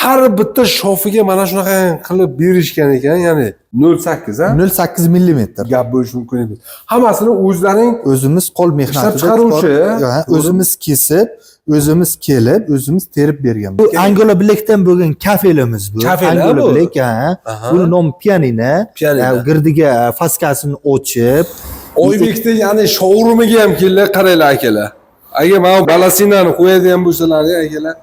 Har bitta shofiga mana shunaqa qilib berishgan ekan, ya'ni 0,8 a? 0,8 millimetr. Gap bo'lishi mumkin emas. Hammasini o'zlaring O'zimiz qo'l mehnatida ishlab chiqaruvchi. Ha, o'zimiz kesib, o'zimiz kelib, o'zimiz terib bergan. Bu Angola Blackdan bo'lgan kafelimiz bu. Kafel, ha, Angola bu? Black, ha. Buni nomi pianino. Pianino. Ha, girdiga faskasini ochib, Oybekni, ya'ni showroomiga ham kelinglar, qaranglar, akalar. Agar mana bu balasinani qo'yadigan bo'lsalar, akalar.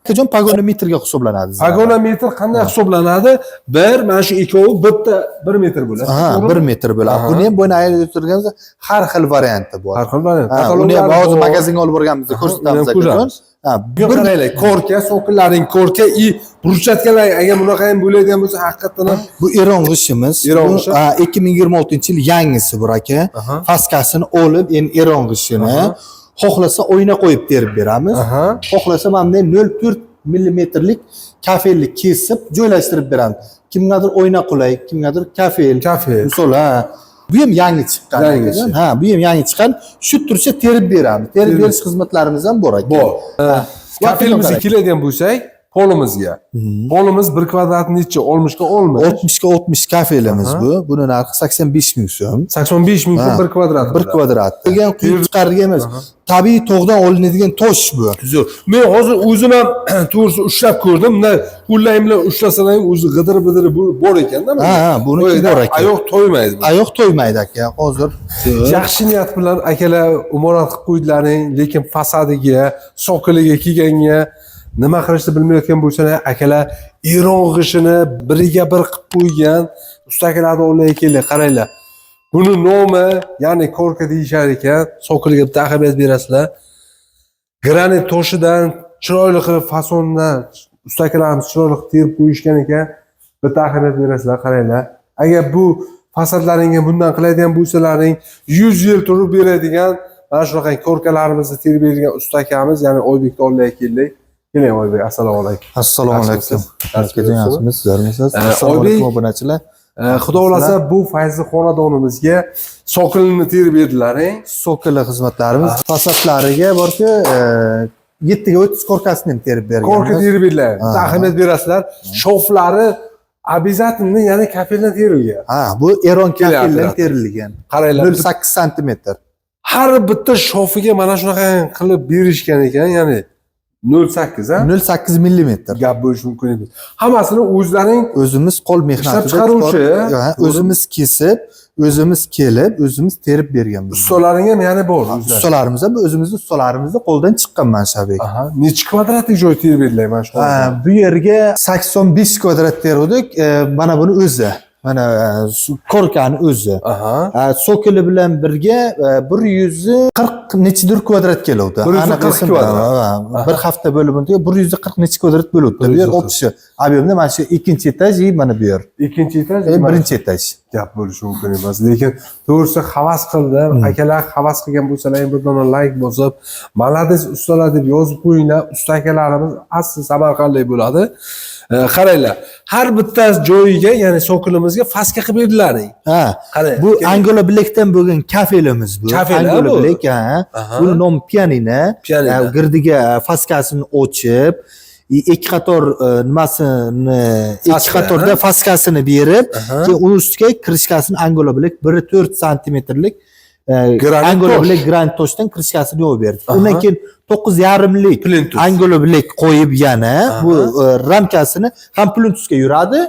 Akajon, pogonometrga hisoblanadi. Pogonometr qanday hisoblanadi? Bir, mana shu ikkovi bitta 1 metr bo'ladi. Ha, To'g'rimi? 1 metr bo'ladi. Buni ham buni ayirib turganimizda har xil varianti bor. Har xil variant. Ha, uni ham hozir magazinga olib borganimizda ko'rsatamiz, uni ham akajon. ko'ramiz. Ha, Bu qaranglar, корка, sokillaring корка и брусчатка lar, agar bunaqa ham bo'ladigan bo'lsa, haqiqatdan ham. Bu Eron g'ishimiz. Eron Bu, g'ishi. ha, 2026-yil yangisi bu, aka. Faskasini olib, endi Eron g'ishini xohlasa oyna qo'yib terib beramiz. Xohlasa mana bunday 0,4 millimetrlik kafelni kesib joylashtirib beramiz. Kimgadir oyna qulay, kimgadir kafel. Kafel. Misol, ha. Bu ham yangi chiqqan. Yangisi. Ha, bu ham yangi chiqqan. Shu turcha terib beramiz. Terib berish xizmatlarimiz ham bor, aka. Bor. Ha. Kafelimizga keladigan bo'lsak, polimizga. Polimiz 1 kvadrat necha? 60 ga 60. 60 ga 60 kafelimiz bu. Buni narxi 85 ming so'm. 85 ming so'm Ha. 1 kvadrat. 1 kvadrat. Degan quyib chiqarilgan emas. Tabiiy tog'dan olinadigan tosh bu. Zo'r. Men hozir o'zim ham to'g'risi ushlab ko'rdim. Bunday qo'llarim bilan ushlasalar ham o'zi g'idir-bidir bor ekanda. Ha, buniki Bu bor aka. Oyoq to'ymaydi. Oyoq to'ymaydi, aka. Hozir Yaxshi niyat bilan, akalar, imorat qilib qo'ydilaring, lekin fasadiga, sokiliga kelganga nima qilishni bilmayotgan bo'lsalar, akalar, Eron g'ishini biriga bir qilib qo'ygan usta akalarni oldiga kelinglar, qaranglar. Buni nomi, ya'ni корка deyishar ekan, sokiliga bitta ahamiyat berasizlar. Granit toshidan chiroyli qilib fasondan usta akalarimiz chiroyli qilib terib qo'yishgan ekan. Bitta ahamiyat berasizlar, qaranglar. Agar bu fasadlaringga bundan qiladigan bo'lsalaring, 100 yil turib beradigan mana shunaqa корка larimizni terib beradigan usta akamiz, ya'ni Oybekni oldiga keldik. Keling, Oybek, assalomu alaykum. Assalomu alaykum. Yaxshimisiz? Yaxshimisiz? Sizlarmisiz? Assalomu Oybek- alaykum, obunachilar. Xudo xohlasa, bu fayzli xonadonimizga sokilini terib berdilaring. Sokili xizmatlarimiz fasadlariga borku, 7 ga 30 корка sini ham terib berganmiz. Корка terib berdilar. Ha. Bitta ahamiyat berasizlar. Shoflari обязательно, ya'ni kafeldan terilgan. Ha, bu Eron Kelyapti. kafeldan terilgan. Qaranglar. 0,8 santimetr. Har bitta shofiga mana shunaqa qilib berishgan ekan, ya'ni 0,8 a? 0,8 millimetr. Gap bo'lishi mumkin emas. Hammasini o'zlaring O'zimiz qo'l mehnatida ishlab chiqaruvchi. Ha, o'zimiz kesib, o'zimiz kelib, o'zimiz terib berganmiz. Ustalaring ham yana bor o'zlari. Ustalarimiz ham, o'zimizni ustalarimizni qo'ldan chiqqan mana shu obyekt. Aha. Necha kvadratlik joy terib berdilar mana shu? Ha, bu yerga 85 kvadrat teruvdik. Mana buni o'zi. Mana shu корка ni o'zi. Sokili bilan birga 140 nechidir kvadrat keluvdi. 140 Aniq esimda. kvadrat. Ha, bir hafta bo'lib unga 140 nechi kvadrat bo'libdi. Bu yer 140. общий объем da mana shu ikkinchi etaj и mana bu yer. Ikkinchi etaj, Birinchi etaj. Gap bo'lishi mumkin emas. Lekin to'g'risi havas qildim. Akalar, havas qilgan bo'lsalar ham bir dona layk bosib, "Молодец, ustalar" deb yozib qo'yinglar. Usta akalarimiz asli samarqandlik bo'ladi. Qaranglar, har bitta joyiga, ya'ni sokilimizga faska qilib berdilaring. Ha. Qarang. Bu Keling. Angola Blackdan bo'lgan kafelimiz bu. Kafel, ha, Angola bu? Black, ha. Buni nomi pianino. Pianino. Ha, girdiga faskasini ochib, ikki qator nimasini, ikki Faska, qatorda ha? faskasini berib, keyin uni ustiga крышка sini Angola Black 1,4 santimetrlik Granit Angola tosh. Black granit toshdan крышка sini yopib berdik. Undan keyin 9,5lik Plintus. Angola Black qo'yib yana bu ramkasini ham plintusga yuradi,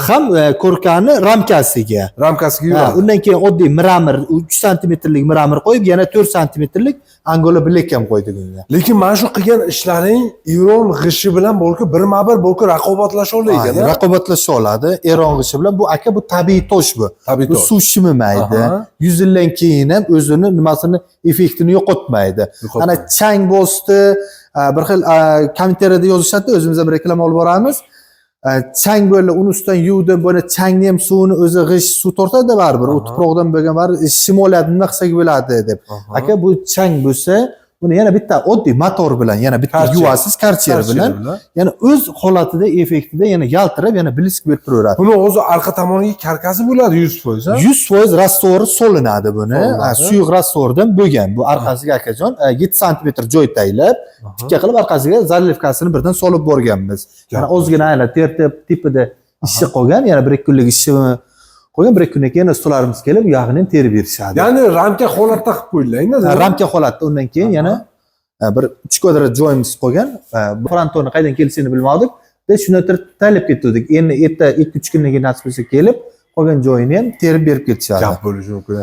ham корка ni ramkasiga. Ramkasiga Ha, yuradi. undan keyin oddiy мрамор 3 santimetrlik мрамор qo'yib, yana 4 santimetrlik Angola Black ham qo'ydik unga. Lekin mana shu qilgan ishlaring Eron g'ishi bilan borku, birma-bir borku raqobatlasha oladi ekan. Ha, Ha? raqobatlasha oladi Eron g'ishi bilan. Bu, aka, bu tabiiy tosh bu. Tabiiy Bu tosh. suv shimimaydi. 100 yildan keyin ham o'zini nimasini, effektini yo'qotmaydi. Yo'qotmaydi. Ana chang bosdi, bir xil kommentariyada yozishadi, o'zimiz ham reklama olib boramiz. Chang bo'ldi, uni ustidan yuvdim, buni changni ham suvini o'zi g'isht suv tortadi baribir, u tuproqdan bo'lgan baribir shimolyapti, nima qilsak bo'ladi deb. Aka, bu chang bo'lsa Buni yana bitta oddiy motor bilan yana bitta Karcher. yuvasiz karcher bilan yana o'z holatida, effektida yana yaltirab, yana блеск berib turaveradi. Buni o'zi arqa tomoniga karkasi bo'ladi 100%, ha? 100% раствор i solinadi buni. Solinadi. Ha, suyuq раствор dan bo'lgan. Bu orqasiga akajon 7 santimetr joy taylab, tikka qilib orqasiga заливка sini birdan solib borganmiz. Yana ozgina ayla tertib tipida ishi qolgan, yana 1-2 kunlik ishi qolgan, 1-2 kundan keyin ustalarimiz kelib yog'ini ham terib berishadi. Ya'ni ramka holatda qilib qo'yilgan. Ha, ramka holatda undan keyin yana bir 3 kvadrat joyimiz qolgan. Bu frontonni qaydan kelishini bilmadik. De shuni turib taylab ketdik. Endi erta 2-3 kundan keyin nasib bo'lsa kelib, qolgan joyini ham terib berib ketishadi. Gap bo'lishi mumkin.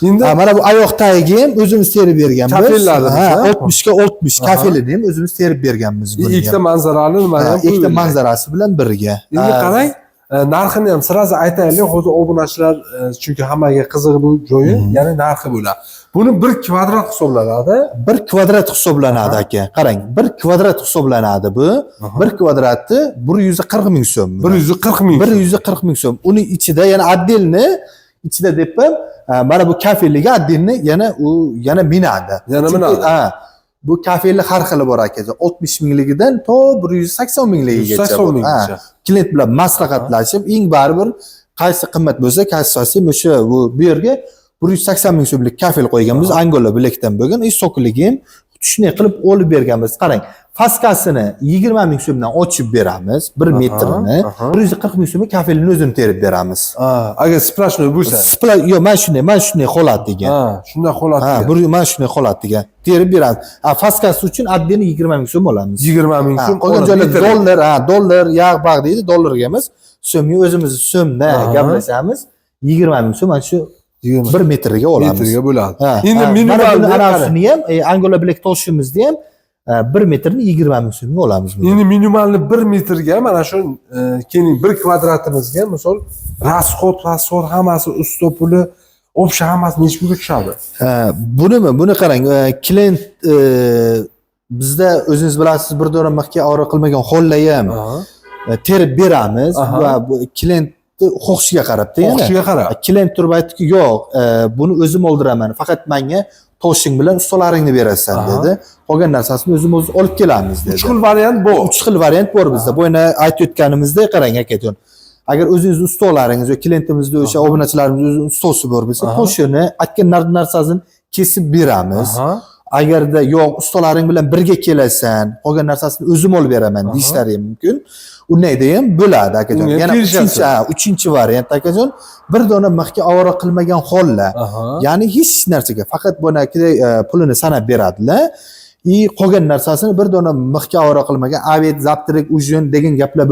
Endi Ha, mana bu oyoq tagiga ham o'zimiz terib berganmiz. Kafellarni Ha, biz, ha? 60 ga 60 kafelini ham o'zimiz terib berganmiz buni. Ikkita manzarali nimani Ha, ham ikkita qo'yilgan. manzarasi bilan birga. Endi Ha, qarang, narxini ham сразу aytaylik, hozir obunachilar, chunki hammaga qiziq bu joyi, ya'ni narxi bo'ladi. Buni 1 kvadrat hisoblanadi. 1 kvadrat hisoblanadi aka. Qarang, 1 kvadrat hisoblanadi bu. 1 kvadrati 140 ming so'm. 140 ming. 140 ming so'm. Uni ichida yana отдельно ichida deb ham mana bu kafeligi отдельно yana u yana minadi. Yana Chunki, minadi. Ha, bu kafelik har xili bor aka. 60 mingligidan to 180 mingligigacha. 180 bor. minggacha. Ha, klient bilan maslahatlashib, eng baribir qaysi qimmat bo'lsa, qaysi o'sha bu yerga 180 ming so'mlik kafel qo'yganmiz. Angola bilakdan bo'lgan, и sokligi ham shunday qilib olib berganmiz. Qarang, faskasini 20 ming so'mdan ochib beramiz, 1 metrini. 140 ming so'mga kafelini o'zini terib beramiz. Ha, agar сплошной bo'lsa. Yo'q, mana shunday holat degan. Ha, shunday holat. Ha, bir mana shunday holat degan. Terib beramiz. Ha, faskasi uchun отдельно 20 ming so'm olamiz. 20 ming Ha, so'm. qolgan oladi, joylar metr. Dollar, ha, dollar, yog' bag' deydi, dollarga emas. So'mga o'zimiz so'mda gaplashamiz. 20 ming so'm mana shu 20 1 metrga olamiz. Metrga bo'ladi. Ha, Endi ha, minimal mana buni qarang. anasini ham Angola bilak toshimizni ham 1 metrni 20 ming so'mga olamiz buni. Endi minimalni 1 metrga mana shu keling 1 kvadratimizga misol расход hammasi usta puli общий hammasi necha pulga tushadi? Ha, bunimi? Buni qarang, klient bizda o'zingiz bilasiz, bir dona mixga ora qilmagan hollar ham terib beramiz va bu klientni xohishiga qarabda yana. Xohishiga qarab. Klient turib aytdiki, yo'q, buni o'zim oldiraman, faqat menga toshing bilan ustalaringni berasan dedi. Qolgan narsasini o'zimiz olib kelamiz dedi. 3 xil variant bor. 3 xil variant bor bizda. Bu yana aytib o'tganimizdek, qarang akajon. Agar o'zingiz ustalaringiz yo klientimizni o'sha obunachilarimiz o'zini ustosi bor bo'lsa, toshini aytgan narsasini kesib beramiz. Agarda yo'q, ustalaring bilan birga kelasan, qolgan narsasini o'zim olib beraman deyishlari ham mumkin. Undayda ham bo'ladi akajon. Unga ham Yana kelishasiz. uchinchi variant akajon, bir dona mixga ovora qilmagan hollar. Ya'ni hech narsaga faqat bunakiday pulini sanab beradilar. И qolgan narsasini bir dona mixga ovora qilmagan обед, завтрак, ужин degan gaplar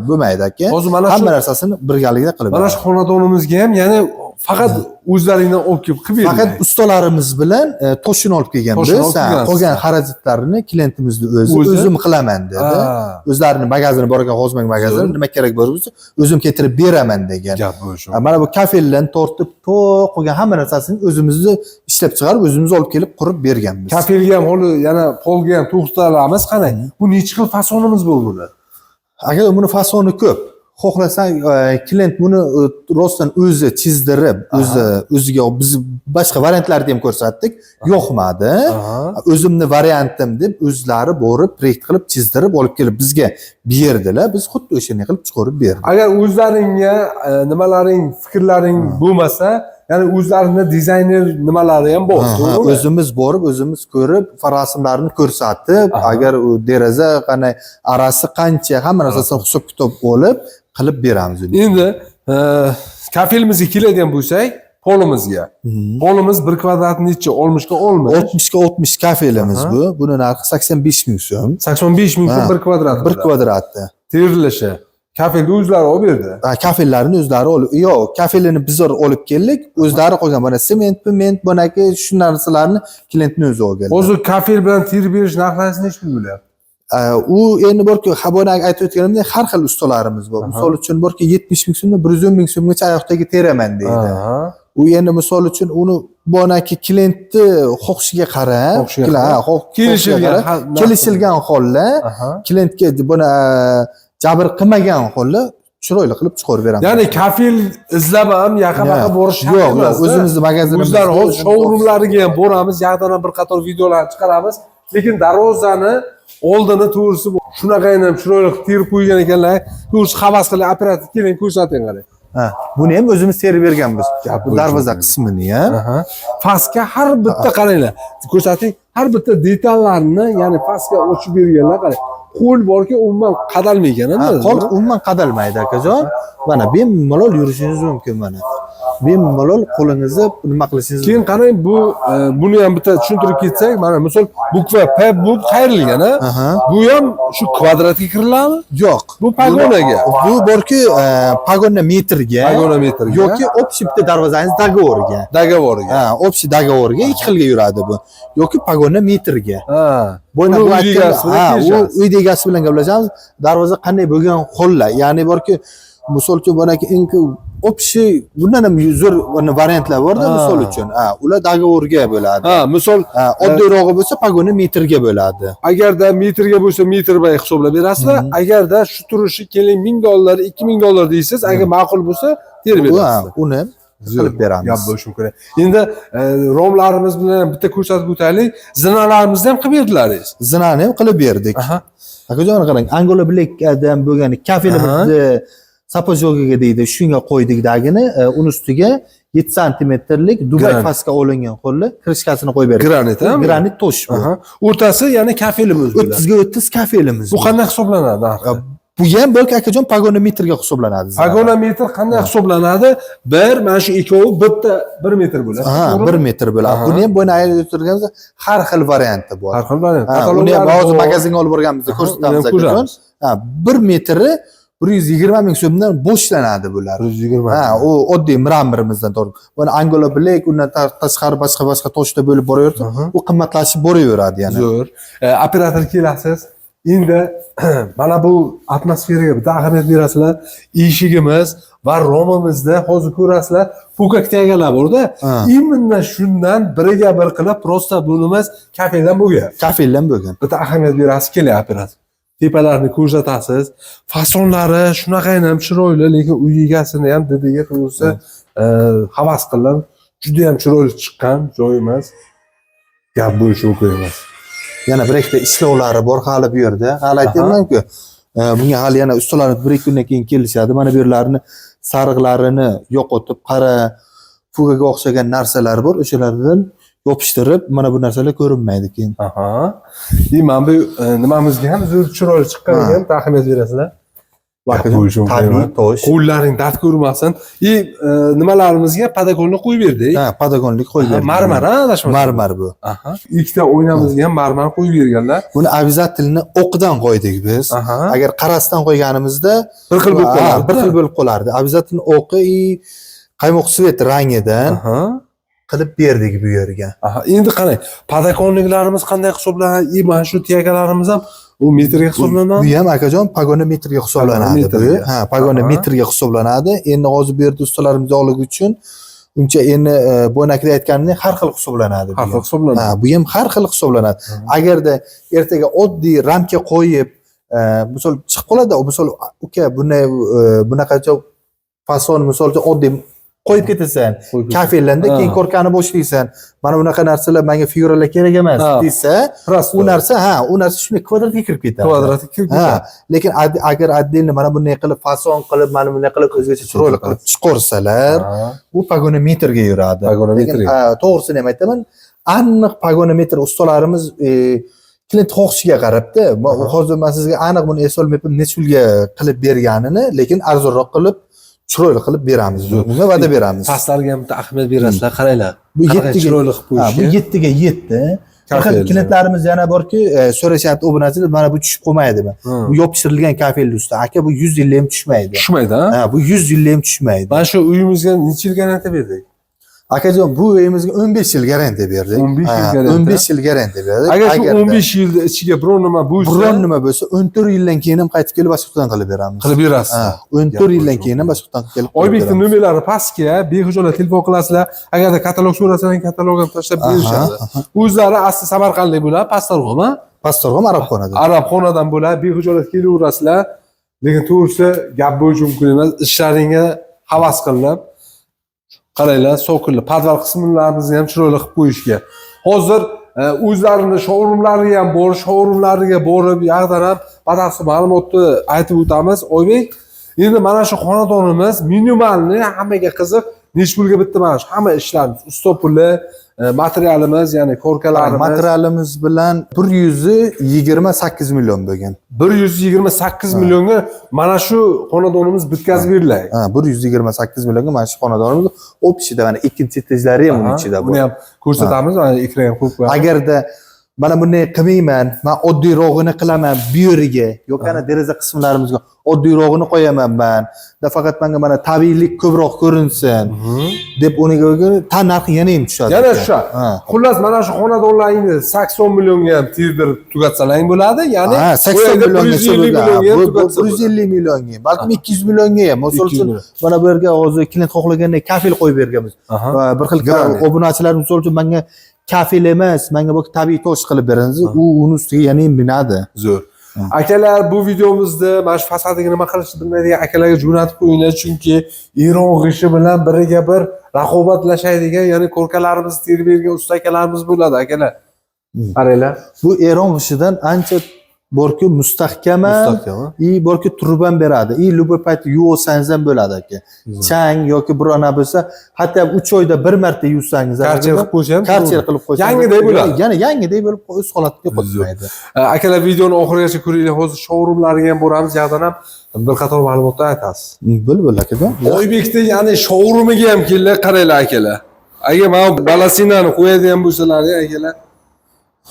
bo'lmaydi aka. Hozir mana shu Hamma narsasini birgalikda qilib mana shu xonadonimizga ham ya'ni faqat o'zlaringdan olib kelib qilib Faqat beringlar. ustalarimiz bilan toshini olib kelganmiz. Toshini olib Ha, kelgansiz. qolgan xarajatlarini klientimizni o'zi O'zi? o'zim qilaman dedi. O'zlarini magazini bor ekan, G'ozmak magazini, Zo'r. nima kerak bo'lsa o'zim keltirib beraman degan. Gap bo'lishi. Ha, mana bu kafeldan tortib to qolgan hamma narsasini o'zimizni ishlab chiqarib, o'zimiz olib kelib qurib berganmiz. Kafelga ham holi yana polga ham to'xtalamiz. Qarang, bu necha xil fasonimiz bor buni? Agar buni fasoni ko'p, xohlasang klient buni rostdan o'zi chizdirib, o'zi o'ziga biz boshqa variantlarni ham ko'rsatdik, yoqmadi. O'zimni variantim deb o'zlari borib proyekt qilib chizdirib olib kelib bizga berdilar. Biz xuddi o'shanday qilib chiqarib berdik. Agar o'zlaringga nimalaring, fikrlaring bo'lmasa, ya'ni o'zlarini dizayner nimalari ham bor, Ha, to'g'rimi? o'zimiz borib, o'zimiz ko'rib, rasmlarni ko'rsatib, agar u deraza qanday, arasi qancha, hamma narsasini hisob kitob olib qilib beramiz uni. Endi kafelimizga keladigan bo'lsak, polimizga. Polimiz 1 kvadrat necha? 60 ga 60. 60 ga 60 kafelimiz bu. Buni narxi 85 ming so'm. 85 ming so'm Ha, 1 kvadrat. 1 kvadratda. Terilishi. Kafelni o'zlari olib berdi. Ha, kafellarni o'zlari olib, yo'q, kafelini bizlar olib keldik, o'zlari qolgan mana sement, piment, bunaki shu narsalarni klientni o'zi olgan. Hozir kafel bilan terib berish narxlari necha pul bo'lyapti? U endi borki, ha, buni aytib o'tganimdek, har xil ustalarimiz bor. Misol uchun borki 70 ming so'mdan 110 ming so'mgacha oyoqdagi teraman deydi. U endi misol uchun uni bonaki klientni xohishiga qarab, Xohishiga qarab. Ha, Kelishilgan xohishiga qarab, kelishilgan holda klientga buni jabr qilmagan holda chiroyli qilib chiqarib beramiz. Ya'ni kafel izlab ham yaqa baqa borish shart Yo'q, yo'q, emas-da. o'zimizni magazinimizda O'zlari hozir o'zimiz showroomlariga ham boramiz, yoqdan ham bir qator videolar chiqaramiz. Lekin darvozani oldini to'g'risi shunaqa ham chiroyli qilib terib qo'ygan ekanlar. To'g'risi havas qilib operator keling ko'rsating qarang. Ha, buni ham o'zimiz terib berganmiz. Gap Bu darvoza bo'lishi qismini ham. Aha. Faska har bitta qaranglar. Ko'rsating, har bitta detallarini, ya'ni faska ochib berganlar qarang. Qo'l borki, umuman qadalmaygan. Ha, qo'l umuman qadalmaydi akajon. Mana bemalol yurishingiz mumkin mana. Bemalol qo'lingizni nima qilishingiz Keyin qarang, bu buni ham bitta tushuntirib ketsak, mana misol буква P bu qayrilgan, ha? Aha. Bu ham shu kvadratga kiriladimi? Yo'q. Bu pogonaga. Bu borki, pogona metrga. Pogona metrga. Yoki общий bitta darvozangiz договор ga. Договор ga. Ha, общий договор ga ikki xilga yuradi bu. Yoki pogona metrga. Ha. Bo'yna Buni bu uy aytgan- egasi bilan ha, u kelishasiz. uy egasi bilan gaplashamiz. Darvoza qanday bo'lgan hollar, ya'ni borki, misol uchun boyagi eng общий bundan ham zo'r variantlar borda misol uchun. Ha, ular договор ga bo'ladi. Ha, misol Ha, oddiyrog'i bo'lsa pogona metrga bo'ladi. Agarda metrga bo'lsa metr bay hisoblab berasizlar. Agarda shu turishi keling $1000, $2000 deysiz, agar ma'qul bo'lsa terib Ha, berasiz. uni qilib beramiz. Gap bo'lishi mumkin. Endi romlarimiz bilan bitta ko'rsatib o'taylik. Zinalarimizni ham qilib berdilaringiz. Zinani ham qilib berdik. Aha. Akajon qarang, Angola Blackdan bo'lgan kafelimizni сапожок iga deydi, shunga qo'ydik dagini, uni ustiga 7 santimetrlik Dubay Granit. faska olingan qo'lli крышка sini qo'yib berdik. Granit, ha? Granit tosh bu. Aha. O'rtasi ya'ni kafelimiz bo'ladi. 30 ga 30 kafelimiz. Bu qanday hisoblanadi narxi? Bu ham bo'lki akajon pogona metrga hisoblanadi. Pogona metr qanday hisoblanadi? Bir mana shu ikkovi bitta 1 metr bo'ladi. Ha, To'g'rimi? 1 metr bo'ladi. Aha. Buni ham bo'yna ayirib o'tirganimizda har xil varianti bor. Har xil variant. Ha, uni ham Kataloglar hozir bor. magazinga olib borganimizda Aha, ko'rsatamiz uni ham akajon. ko'ramiz. Ha, 1 metri 120 ming so'mdan boshlanadi bular. 120. Ha, u oddiy мрамор imizdan tortib. Buni Angola Black undan tashqari boshqa boshqa toshda bo'lib boraversa, u qimmatlashib boraveradi yana. Zo'r. Operator kelasiz. Endi mana bu atmosferaga bitta ahamiyat berasizlar. Eshigimiz va romimizda hozir ko'rasizlar, po'kak tagalar borda. Ha. Именно shundan biriga bir qilib, просто bunimiz kafeldan bo'lgan. Kafeldan bo'lgan. Bitta ahamiyat berasiz, keling operator. Tepalarni ko'rsatasiz. Fasonlari shunaqa ham chiroyli, lekin uy egasini ham didiga to'g'risi havas qildim. Juda ham chiroyli chiqqan joyimiz. Gap bo'lishi mumkin emas. Yana bir ikkita ishlovlari bor hali bu yerda. Hali aytyapman-ku. Bunga hali yana ustalar bir ikki kundan keyin kelishadi. Mana bu yerlarni sariqlarini yo'qotib, qora fugaga o'xshagan narsalar bor. O'shalardan yopishtirib, mana bu narsalar ko'rinmaydi keyin. Aha. И mana bu nimamizga ham zo'r chiroyli chiqqan ekan, ahamiyat berasizlar. Gap bo'lishi mumkin Tabiiy emas. tosh. Qo'llaring dard ko'rmasin. И nimalarimizga подоконник qo'yib berdik. Ha, подоконник qo'yib berdik. Marmar, ha, adashmasam. Marmar bu. Aha. Ikkita oynamizga ham marmar qo'yib berganlar. Buni обязательно o'qidan qo'ydik biz. Aha. Agar qarasidan qo'yganimizda Bir xil bo'lib Ha, qolardi. bir xil bo'lib qolardi. Обязательно o'qi и qaymoq цвет rangidan Aha. qilib berdik bu yerga. Aha. Endi qarang, подоконник larimiz qanday hisoblanadi? И mana shu тяга larimiz ham u metrga hisoblanadi. Bu ham akajon pogona metrga hisoblanadi bu. Metrga. Ha, pogona Aha. metrga hisoblanadi. Endi hozir bu yerda ustalarimiz yo'qligi uchun uncha endi boyakida aytganimdek har xil hisoblanadi. bu Har xil ham. hisoblanadi. Ha, bu ham har xil hisoblanadi. Agarda ertaga oddiy ramka qo'yib, misol chiqib qoladi, misol uka bunday bunaqacha fason misol uchun oddiy qo'yib ketasan. Qo'yib ketasan. Kafelanda keyin Ha. корка ni boshlaysan. Mana bunaqa narsalar menga figuralar kerak emas desa, Просто. u narsa ha, u narsa shunday kvadratga kirib ketadi. Kvadratga kirib Ha, ketadi. lekin agar отдельно mana bunday qilib fason qilib, mana bunday qilib o'zgacha chiroyli qilib chiqarsalar, bu pogona metrga yuradi. Pogona Lekin, metrga. ha, to'g'risini ham aytaman, aniq pogona metr ustalarimiz klient xohishiga qarabda. Hozir men sizga aniq buni eslolmayapman necha pulga qilib berganini, lekin arzonroq qilib, chiroyli qilib beramiz. Bunga va'da beramiz. Pastlarga ham bitta ahamiyat berasizlar, qaranglar. Bu Qanaqa yettiga chiroyli qilib Ha, bu qo'yishgan. 7 ga 7. Kafel. Klientlarimiz yana borki, so'rashyapti obunachilar, mana bu tushib qolmaydimi? Bu yopishtirilgan kafelni ustida. Aka, bu 100 yilda ham tushmaydi. Tushmaydi, ha? Ha, bu 100 yilda ham tushmaydi. Mana shu uyimizga necha yil garantiya berdik? Akajon, bu uyimizga 15 yil garantiya berdik. 15 yil Ha, garantiya. 15 yil garantiya berdik. Agar shu Agarda 15 yilda ichiga biror nima bo'lsa, biron nima bo'lsa, 14 yildan keyin ham qaytib kelib boshqa qilib beramiz. Qilib berasiz. Ha, 14 yildan keyin ham boshqa kelib qilib Oybekning beramiz. nomerlari pastga, bexijolat telefon qilasizlar. Agarda katalog so'rasalar, katalog ham tashlab berishadi. O'zlari asli samarqandlik bo'ladi, Pastdarg'om, ha? Pastdarg'om Arabxonada. Arabxonadan bo'ladi, bexijolat kelaverasizlar. Lekin to'g'risi gap bo'lishi mumkin emas. Ishlaringga havas qildim. Qaranglar, sokilli подвал qismlarimizni ham chiroyli qilib qo'yishga. Hozir O'zlarini showroomlariga ham borib, showroomlariga borib, yoqdan ham batafsil ma'lumotni aytib o'tamiz. Oybek, endi mana shu xonadonimiz минимальный, hammaga qiziq, nechi pulga bitdi mana shu hamma ishlarimiz, usta puli, materialimiz, ya'ni korkalarimiz? Materialimiz bilan 128 million bo'lgan. 128 millionga mana shu xonadonimiz bitkazib beriladi. Ha, 128 millionga mana shu xonadonimiz общий da, mana ikkinchi etajlari ham uni ichida bor. Buni ham ko'rsatamiz, mana ekranga qo'yib qo'yamiz. Agarda mana bunday qilmayman, man oddiyrog'ini qilaman bu yeriga, yoki ana deraza qismlarimizga oddiyrog'ini qo'yaman man. Da faqat menga mana tabiiylik ko'proq ko'rinsin deb uniga tan narxi yana ham tushadi. Yana aka. tushadi. Ha. Xullas, mana shu xonadonlaringni 80 millionga ham tezdirib tugatsalang bo'ladi, ya'ni Ha, bu 80 yerda milliongacha 150 bo'lgan. millionga ham Bu tugatsa bo'ladi. 150 millionga, balkim 200 millionga ham. Misol 200 uchun, million. mana bu yerga hozir klient xohlaganda kafel qo'yib berganmiz. Va bir xil Granit. obunachilar misol uchun menga kafel emas, menga bu tabiiy tosh qilib beramiz. U uni ustiga yana ham minadi. Zo'r. Akalar, bu videomizni mana shu fasadiga nima qilishni bilmaydigan akalarga jo'natib qo'yinglar, chunki Eron g'ishi bilan biriga bir raqobatlashadigan, ya'ni korkalarimizni terib bergan usta akalarimiz bo'ladi, akalar. Qaranglar. Bu Eron g'ishidan ancha borku mustahkam ham, Mustahkam, ha? и borku turib ham beradi. И любой payt yuvsangiz ham bo'ladi aka. Chang yoki biror narsa bo'lsa, hatto 3 oyda bir marta yuvsangiz ham Karcher qilib qo'ysa ham karcher qilib qo'ysangiz yangiday bo'ladi. Yana yangiday bo'lib o'z holatiga qo'ymaydi. Akalar, videoni oxirigacha ko'ringlar. Hozir showroomlariga ham boramiz, yoqdan ham bir qator ma'lumotlar aytasiz. Bo'l bo'l akajon. Oybekni, ya'ni showroomiga ham kelinglar, qaranglar akalar. Agar mana bu balasinani qo'yadigan bo'lsalar, akalar,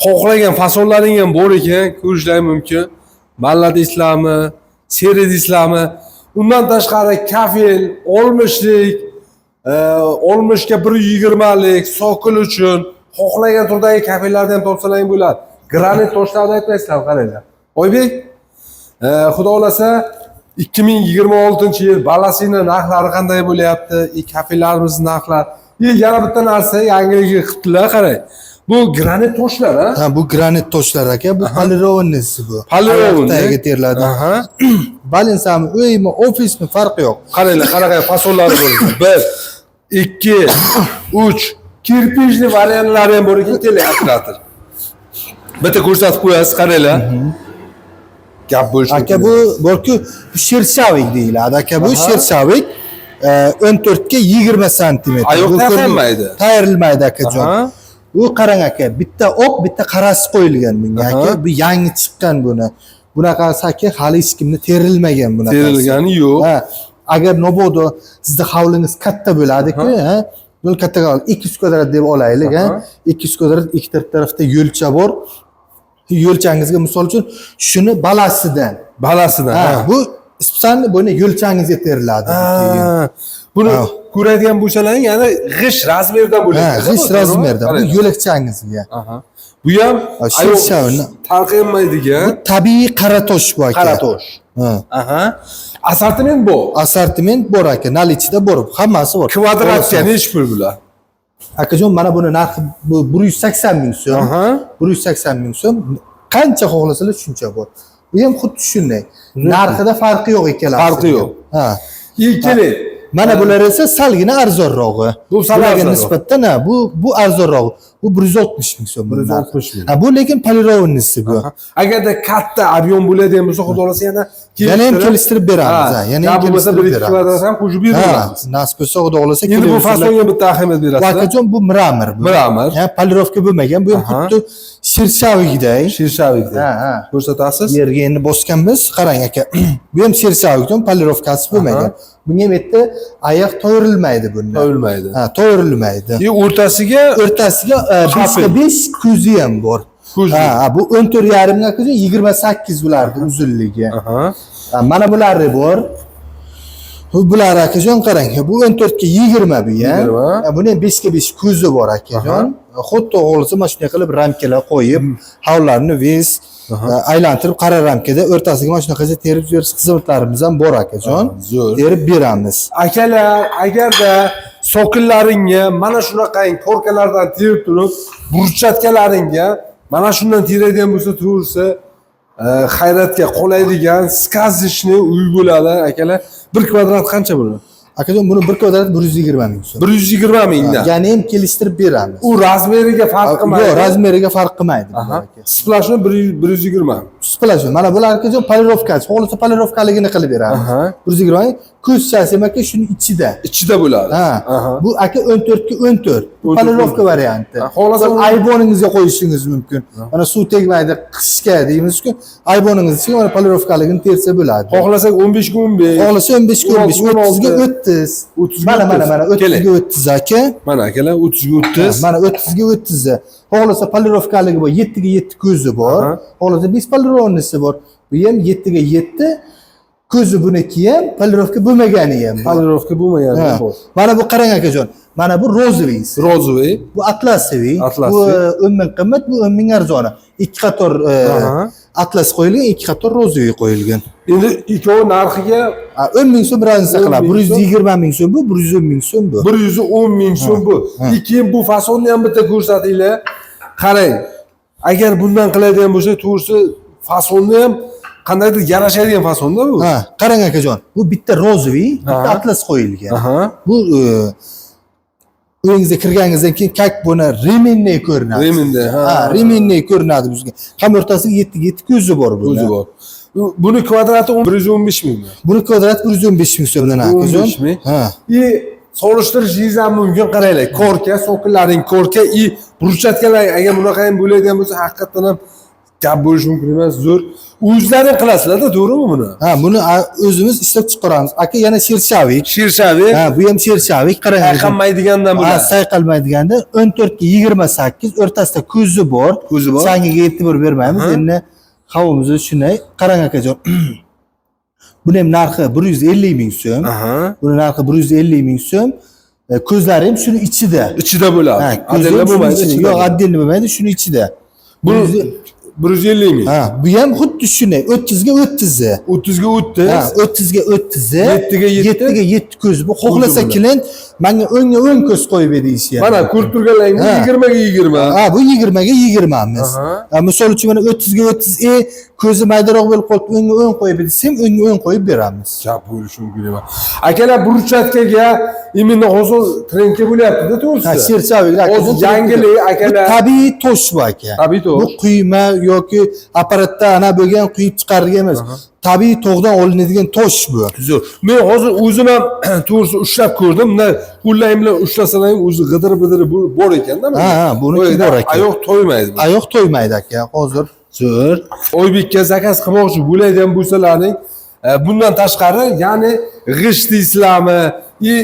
xohlagan fasonlaring ham bor ekan, ko'rishlari mumkin. Malla deysizlarmi, seri deysizlarmi? Undan tashqari kafel, olmishlik, 60ga 120lik, sokil uchun xohlagan turdagi kafellarni ham topsalaring bo'ladi. Granit toshlarni aytmaysizlar, qaranglar. Oybek, xudo xohlasa 2026-yil balasina narxlari qanday bo'lyapti? И kafellarimiz narxlari. И yana bitta narsa yangiligi qilibdilar, qarang. Bu granit toshlar, ha? Ha, bu granit toshlar aka, bu полированный si bu. Полированный. Tagiga teriladi. Balinsami, uymi, ofismi, farqi yo'q. Qaranglar, qanaqa fasonlari bor ekan. 1, 2, 3 кирпичный variantlari ham bor ekan, keling, operator. Bitta ko'rsatib qo'yasiz, qaranglar. Gap bo'lishi Aka, bu borku шершавик deyiladi aka, bu шершавик 14 ga 20 santimetr. A, yo'q, Bu tayyorlanmaydi. Tayyorlanmaydi akajon. Bu qarang aka, bitta oq, bitta qarasi qo'yilgan bunga aka. Bu yangi chiqqan buni. Bunaqasi aka hali hech kimda terilmagan bunaqasi. Terilgani yo'q. Ha, agar mabodo sizni hovlingiz katta bo'ladi-ku, ha? Buni katta hovli 200 kvadrat deb olaylik, ha? 200 kvadrat, ikki tarafda yo'lcha bor. Yo'lchangizga misol uchun shuni balasidan. Balasidan. Ha, Ha. bu специально buni yo'lchangizga teriladi bu keyin. Ha, buni ko'radigan bo'lsalaring, ya'ni g'isht размер dan bo'ladi. Ha, g'isht размер dan. Bu yo'lakchangizga. Bu ham Ha, shisha- tarqamaydigan Bu tabiiy qara tosh bu aka. Qara tosh. Ha. Assortiment bu. Assortiment bor aka, наличие da bor, hammasi bor. Kvadratga nechi pul bular? Akajon, mana buni narxi bu 180 ming so'm. 180 ming so'm. Qancha xohlasalar shuncha bor. Bu ham xuddi shunday. Narxida farqi yo'q ikkalasi. Farqi yo'q. Ha. Keling. Mana bular esa salgina arzonrog'i. Bu sal Bularga arzonroq. nisbatan ha, bu arzonrog'i. Bu 160 ming so'm. 160 ming. Ha, bu lekin полированный si bu. Agarda katta объем bo'ladigan bo'lsa, xudo xohlasa yana Yana ham kelishtirib beramiz, ha, yana ham yana bo'lmasa bir kelishtirib ikki beramiz. kvadrat ham qo'shib Ha, beraveramiz. nasib bo'lsa, xudo xohlasa Endi bu kelaversalar- fasonga bitta ahamiyat Bu berasizlar. akajon, bu мрамор bu. Мрамор. Ha, полировка bo'lmagan. Bu ham xuddi шершавик day. Шершавик. Ha, ha. Ko'rsatasiz. Yerga endi bosganmiz. Qarang aka. Bu ham шершавик dan, полировка si bo'lmagan. Bunga ham yerda oyoq to'yrilmaydi bunda. To'yilmaydi. Ha, to'yrilmaydi. И o'rtasiga O'rtasiga Kafel. 5 5 ko'zi ham bor. Ko'zi. Ha, ha, bu 14,5 ga akajon, 28 bularni uzunligi. Ha, mana bulari bor. Bu bular akajon, qarang. Bu 14 ga 20 bu ham. 20. Ha, buni ham 5 ga 5 ko'zi bor akajon. Xuddi xohlasa mana shunday qilib ramkalar qo'yib, hovlarni весь aylantirib qara ramkada o'rtasiga mana shunaqa terib berish xizmatlarimiz ham bor akajon. Zo'r. Terib beramiz. Akalar, agarda sokillaringga mana shunaqangi korkalardan terib turib, burchatkalaringga mana shundan teradigan bo'lsa, to'g'risi hayratga qoladigan сказочный uy bo'ladi, akalar. Bir kvadrat qancha bo'ladi? Akajon, buni bir kvadrat 120 ming so'm. 120 mingdan. Ya'ni ham kelishtirib beramiz. U razmeriga farq qilmaydi. Yo'q, razmeriga farq qilmaydi. Aha. Сплошной 120. Сплошной. Mana bular akajon polirovkasi. Xohlasa polirovkaligini qilib beramiz. 120 ming. Ko'zchasi ham aka shuni ichida. Ichida bo'ladi. Ha. Bu aka 14 ga 14. Bu 14 polirovka varianti. Ha, xohlasa Ayvoningizga qo'yishingiz mumkin. Mana suv tegmaydi qishga deymiz-ku. Ayvoningiz ichiga mana polirovkaligini tersa bo'ladi. Xohlasak 15 ga 15. Xohlasa 15 ga 15, 30 ga 30. 30 ga Mana mana mana 30 Keling. ga 30 aka. Mana akalar, 30 ga 30. Mana 30 ga 30. Xohlasa polirovkaligi bor, 7 ga 7 ko'zi bor. Xohlasa 5 polirovnisi bor. Bu ham 7 ga 7 ko'zi, buniki ham polirovka bo'lmagani ham bor. Polirovka bo'lmagan bor. Mana bu qarang akajon. Mana bu розовый. Розовый. Bu атласовый. Атласовый. Bu 10 ming qimmat, bu 10 ming arzoni. Ikki qator atlas qo'yilgan, ikki qator розовый qo'yilgan. Endi ikkovi narxiga 10 ming so'm разница 10 qiladi. ming so'm. 120 ming so'm bu, 110 ming so'm bu. 110 ming so'm bu. Keyin bu fasonni ham bitta ko'rsatinglar. Qarang. Agar bundan qiladigan bo'lsa, to'g'risi fasonni ham qandaydir yarashadigan fasonda bu. Ha, qarang akajon. Bu bitta розовый, bitta atlas qo'yilgan. Bu uyingizga kirganingizdan keyin как buni ременный ko'rinadi. Ременный, ha. Ha, ременный ko'rinadi bizga. Ham o'rtasiga 7 ga 7 ko'zi bor buni. O'zi bor. Buni kvadrati 115 mingmi? Buni kvadrat 115 ming so'mdan akajon. 115 ming. Ha. И solishtirishingiz ham mumkin, qaranglar. Корка, sokillaring корка и брусчатка lar agar bunaqa ham bo'ladigan bo'lsa, haqiqatdan ham gap bo'lishi mumkin emas, zo'r. O'zlaring qilasizlar-da, to'g'rimi buni? Ha, buni o'zimiz ishlab chiqaramiz. Aka, yana шершавик. Шершавик. Ha, bu ham шершавик, qarang. Sayqalmaydigandan Ha, bo'ladi. sayqalmaydiganda 14 ga 28, o'rtasida ko'zi bor. Ko'zi bor. Sangiga e'tibor bermaymiz. Endi havomizda shunday. Qarang akajon. Buni ham narxi 150 ming so'm. Buni narxi 150 ming so'm. Ko'zlari ham shuni ichida. Ichida bo'ladi. Ha, ko'zi Отдельно ham shuni bo'lmaydi. ichida. Ichida Yo'q, bo'ladi. отдельно bo'lmaydi, shuni ichida. Bu 150 ming. Ha, bu ham xuddi shunday 30 ga 30. 30 ga 30. Ha, 30 ga 30. 7 ga 7. 7 ga 7 ko'z. Bu xohlasa bo'ladi. Klient menga 10 ga 10 ko'z qo'yib ber deyishi ham. Mana ko'rib turganlaringiz 20 ga 20. Ha, bu 20 ga 20 emiz. Ha, misol uchun mana 30 ga 30 ko'zi maydaroq bo'lib qolib 10 ga 10 qo'yib ber desam, 10 ga 10 qo'yib beramiz. Gap bo'lishi mumkin emas. Akalar, брусчатка ga именно hozir trendga bo'lyapti-da, to'g'risi. Ha, шершавик lar. Hozir yangilik, akalar. Bu tabiiy tosh bu aka. Tabiiy tosh. Bu quyma yoki apparatda ana bo'lgan quyib chiqarilgan emas. Tabiiy tog'dan olinadigan tosh bu. Zo'r. Men hozir o'zim ham to'g'risi ushlab ko'rdim. Bunday qo'llarim bilan ushlasalar ham o'zi g'idir-bidir bor ekanda. Ha, buniki bor ekan. Oyoq to'ymaydi. Bu. Oyoq to'ymaydi aka hozir. Zo'r. Oybekka заказ qilmoqchi bo'ladigan bo'lsalaring, bundan tashqari, ya'ni g'isht deysizlarmi, и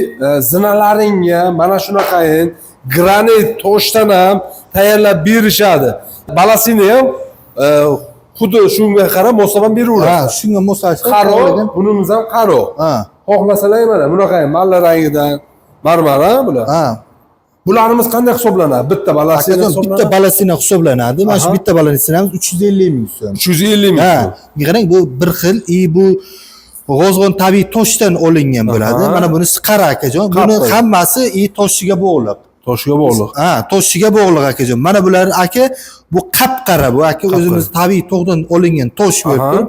zinalaringga mana shunaqayin granit toshdan ham tayyorlab berishadi. Balasini ham xuddi shunga qarab moslab ham beraveradi. Ha, shunga moslashtirib Qaro, bunimiz ham qaro. Ha, Xohlasalar mana bunaqa malla rangidan marmar, ha, bular. Ha. Bularimiz qanday hisoblanadi? Bitta balasini Akajon, bitta hisoblanadi. балясина hisoblanadi. Mana shu bitta балясина miz 350 ming so'm. 350 ming Ha, so'm. qarang, bu bir xil и bu g'ozg'on tabiiy toshdan olingan bo'ladi. Mana bunisi qara akajon. Buni Qap-qara. Hammasi и toshiga bog'liq. Toshga bog'liq. Ha, toshiga bog'liq akajon. Mana bular aka, bu qap-qara, bu aka o'zimiz tabiiy tog'dan olingan tosh bo'lib turib,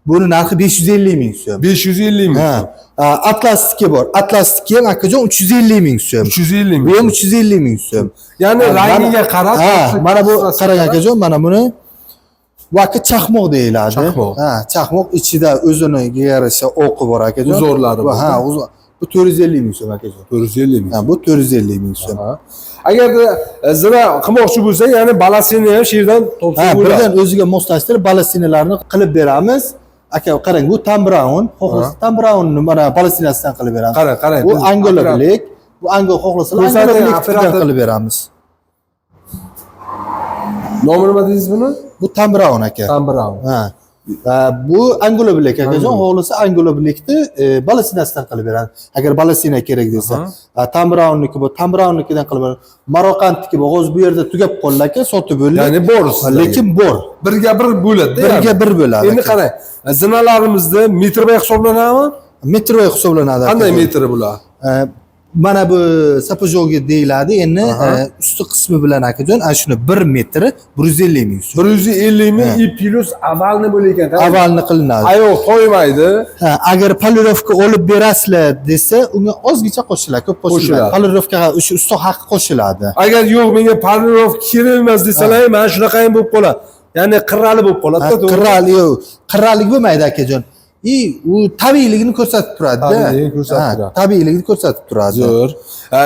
buni narxi 550 ming so'm. 550 ming. Ha, atlasniki bor. Atlasniki ham akajon 350 ming so'm. 350 ming. Bu ham 350 ming so'm. Ya'ni Ha, rangiga qarab, Ha, mana bu qissasiga qarang qarab. akajon, mana buni bu aka chaqmoq deyiladi. Chaqmoq. Ha, chaqmoq ichida o'zini yarasha o'qi bor akajon. Uzorlari Bu bor. ha, bu 450 ming so'm akajon. 450 ming. Ha, bu 450 ming so'm. Ha. Agarda zina qilmoqchi bo'lsa, ya'ni балясина ni ham shu yerdan topsa Ha, bo'ladi. birdan o'ziga moslashtirib балясина larni qilib beramiz. Aka, qarang, bu Tam Brown, xohlasa Tam Brownni mana балясина sidan qilib beramiz. Qarang, qarang. Bu Biz Angola operator- Black, bu Angola xohlasalar Ko'rsating, Angola Blackdan operator. qilib beramiz. Nomi nima dedingiz buni? Bu Tam Brown aka. Tam Brown. Ha. Va bu Angola Black akajon, xohlasa Angola Blackni балясина sidan qilib beradi. Agar балясина kerak desa. Ha, Tam Brownniki bu, Tam Brownnikidan qilib beradi. Marokandniki bu, hozir bu yerda tugab qoldi aka, sotib bo'ldi. Ya'ni bor sizlarga. Lekin bor. Birga bir bo'ladi. Birga bir bo'ladi. Endi qarang, zinalarimizda metrba hisoblanadimi? Metroy hisoblanadi. Qanday akajon. metri bular? Mana bu сапожоги deyiladi. Endi usti qismi bilan akajon, ana shuni 1 metri 150 ming so'm. 150 ming и плюс овальный bo'lar ekan. Овальный qilinadi. Ayoq toymaydi. Ha, agar полировка olib berasizlar desa, unga ozgincha qo'shiladi, ko'p qo'shiladi. Qo'shiladi. Полировка ga o'sha usta haqqi qo'shiladi. Agar yo'q, menga полировка kerak emas desalar, mana shunaqa ham bo'lib qoladi. Ya'ni qirrali bo'lib Ha, qoladi. Qirral yo'q, qirralik bo'lmaydi akajon. И u tabiiyligini ko'rsatib turadi. Tabiiyligini ko'rsatib Ha, turadi. Tabiiyligini ko'rsatib turadi. Zo'r.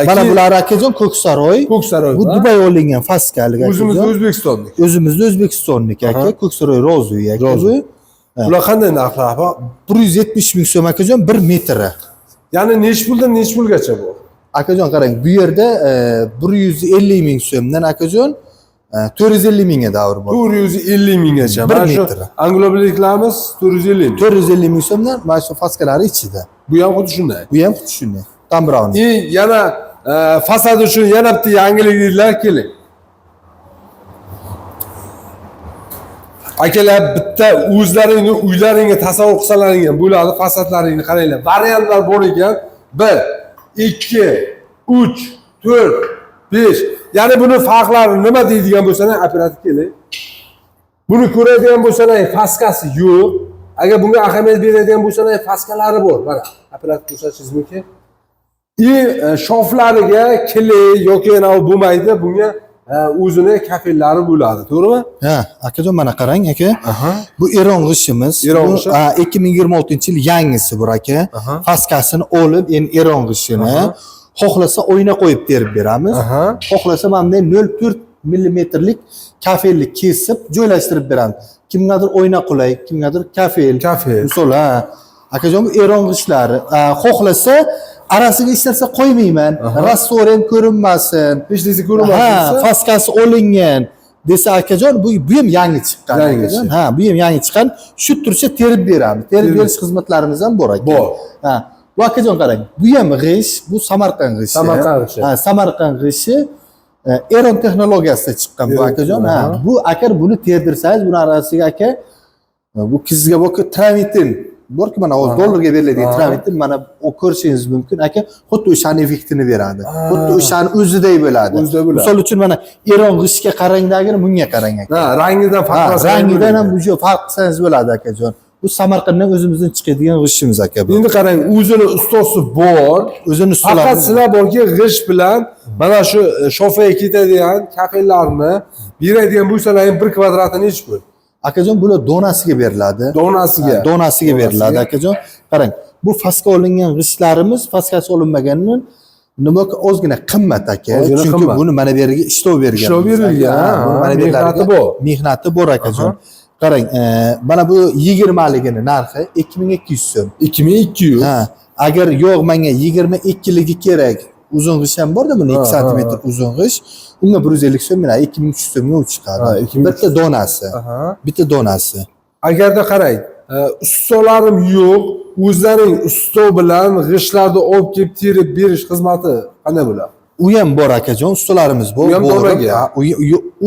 Mana bular akajon Ko'ksaroy. Ko'ksaroy. Bu Dubay olingan faskalik O'zimiz akajon. O'zbekistonlik. O'zimizni O'zbekistonlik aka, Ko'ksaroy Ro'zuy aka Ro'zuy. bu. Bular qanday narxlar? Bu? 170 ming so'm akajon 1 metri. Ya'ni nechi puldan nechi pulgacha bu? Akajon qarang, bu yerda 150 ming so'mdan akajon 450 mingga davr bor. 450 minggacha. Bir Mana shu metri. Anglobiliklarimiz 450 ming. 450 ming so'mdan mana shu faskalari ichida. Bu ham xuddi shunday. Bu ham xuddi shunday. Tom Brown. И yana fasad uchun yana bitta yangilik deydilar, keling. Akalar, bitta o'zlaringni uylaringga tasavvur qilsalaring ham bo'ladi, fasadlaringni qaranglar. Variantlar bor ekan. 1, 2, 3, 4, 5. Ya'ni buni farqlari nima deydigan bo'lsalar, operator keling. Buni ko'radigan bo'lsalar, faskasi yo'q. Agar bunga ahamiyat beradigan bo'lsalar, faskalari bor. Mana operator ko'rsatishingiz mumkin. И шов lariga клей yoki anavi bo'lmaydi, bunga o'zini kafellari bo'ladi, to'g'rimi? Ha, akajon mana qarang aka. Bu Eron g'ishimiz. Eron Bu, g'ishi. ha, 2026-yil yangisi bu aka. Faskasini olib, endi Eron g'ishini xohlasa oyna qo'yib terib beramiz. Xohlasa mana bunday 0.4 millimetrlik kafelni kesib joylashtirib beramiz. Kimgadir oyna qulay, kimgadir kafel. Kafel. Misol, ha. Akajon bu Eron g'ishlari. Ha, xohlasa arasiga hech narsa qo'ymayman. Раствор ham ko'rinmasin. Hech narsa ko'rinmasin Ha, desa, faskasi olingan desa akajon, bu ham yangi chiqqan Yangi akajon. Ha, bu ham yangi chiqqan. Shu turcha terib beramiz. Terib Terib. berish xizmatlarimiz ham bor aka. Bor. Ha. Bu akajon qarang, bu ham g'ish, bu Samarqand g'ishi. Samarqand g'ishi. Ha, Samarqand g'ishi Eron texnologiyasida chiqqan bu Eron akajon. Ha, aha. bu agar buni terdirsangiz, buni arasiga aka bu sizga borki travertin borki, mana hozir dollarga beriladigan travertin, mana o ko'rishingiz mumkin aka, xuddi o'shani effektini beradi. Xuddi o'shani o'ziday bo'ladi. O'ziday bo'ladi. Misol uchun mana Eron g'ishiga qarangdagini bunga qarang aka. Ha, rangidan Ha, farqlasa rangidan ham уже farq qilsangiz bo'ladi akajon. Bu Samarqanddan o'zimizdan chiqadigan g'ishimiz aka bu. Endi qarang, o'zini ustosi bor. O'zini Faqat ustalari sizlar borki g'isht bilan mana shu shofaga ketadigan kafellarni beradigan bo'lsalar ham, bir kvadrati nechi pul? Akajon, bular donasiga beriladi. Donasiga. Ha, donasiga beriladi akajon. Qarang, bu faska olingan g'ishtlarimiz faskasi olinmaganidan nima ozgina qimmat aka. Ozgina Chunki qimmat. buni mana bu yerga ishlov bergan. Ishlov berilgan, Ha, buni ha, mana bu mehnati yerlarga bor. Mehnati bor akajon. Qarang, mana bu 20 ligini narxi 2200 so'm. 2200. Ha, agar yo'q, menga 22 ligi kerak. Uzun g'isht ham borda buni 2 santimetr uzun g'isht. Unga 150 so'm bilan 2300 so'mga u chiqadi. Ha, 2300. Bitta donasi. Bitta donasi. Agarda qarang, ustalarim yo'q, o'zlaring usto bilan g'ishtlarni olib kelib terib berish xizmati qanday bo'ladi? U ham bor akajon, ustalarimiz bor. U ham Borib, donaga? ha,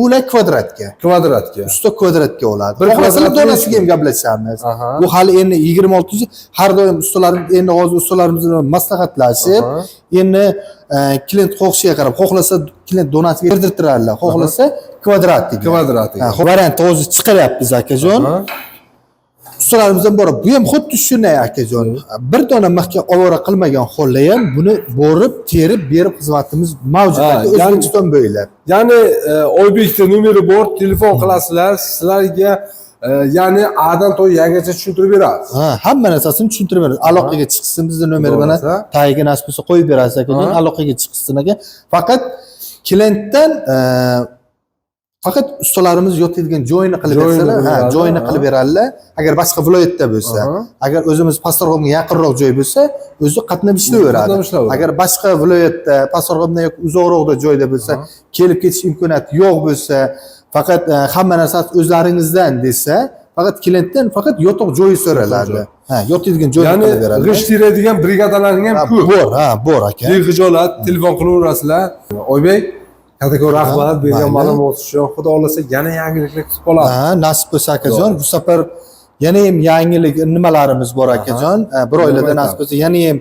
ular kvadratga. Kvadratga. Usta kvadratga oladi. Bir Xohlasalar kvadrat donasiga ham gaplashamiz. Aha. Bu hali endi 26 har doim ustalarimiz endi hozir ustalarimiz bilan maslahatlashib, endi klient xohishiga qarab, xohlasa klient donasiga berdirtiradilar, xohlasa kvadratiga. Kvadratiga. Ha, variant hozir chiqaryapmiz akajon. Ustalarimizdan borib, bu ham xuddi shunday akajon. Bir dona mixga ovora qilmagan holda ham buni borib terib berib xizmatimiz mavjud Ha, aka, O'zbekiston bo'ylab. Ya'ni Oybekda nomeri bor, telefon qilasizlar, sizlarga ya'ni A'dan to Yagacha tushuntirib beradi. Ha, hamma narsasini tushuntirib beramiz. Aloqaga chiqsin, bizni nomeri Xudo mana xohlasa. tagiga nasib bo'lsa qo'yib berasiz akajon, aloqaga chiqsin aka. Faqat klientdan faqat ustalarimiz yotadigan joyini qilib Joyini bersalar, ha, qilib beradi, joyini ha. qilib beradilar. Agar boshqa viloyatda bo'lsa, agar o'zimiz Pastdarg'omga yaqinroq joy bo'lsa, o'zi qatnab ishlayveradi. Qatnab ishlayveradi. Agar boshqa viloyatda, Pastdarg'omdan yoki uzoqroqda joyda bo'lsa, kelib ketish imkoniyati yo'q bo'lsa, faqat hamma narsasi o'zlaringizdan desa, faqat klientdan faqat yotoq joyi so'raladi. Ha, yotadigan joyini Ya'ni qilib beradi. g'isht teradigan brigadalarning ham Ha, ko'p. bor, ha, bor aka. Bexijolat telefon qilaverasizlar. Oybek, kattakon rahmat bergan mayli. ma'lumot uchun. Xudo xohlasa yana yangiliklar kutib qolamiz. Ha, nasib bo'lsa akajon, bu safar yana ham yangilik nimalarimiz bor akajon. Ha, bir oylarda Nima nasib bo'lsa yana ham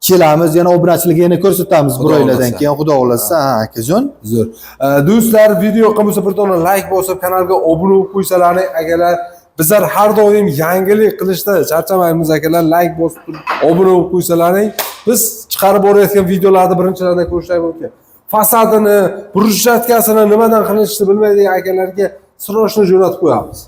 Kelamiz, yana obunachilarga yana ko'rsatamiz bir Xudo oylardan xohlasa. keyin, xudo xohlasa, ha, akajon. Zo'r. Do'stlar, video yoqqan bo'lsa, bir dona like bosib, kanalga obuna bo'lib qo'ysalaring, akalar, bizlar har doim yangilik qilishda charchamaymiz, akalar, like bosib turib, obuna bo'lib qo'ysalaring, biz chiqarib borayotgan videolarni birinchilardan ko'rishlari mumkin. Fasadini, брусчатка sini nimadan qilishni bilmaydigan akalarga срочно jo'natib qo'yamiz.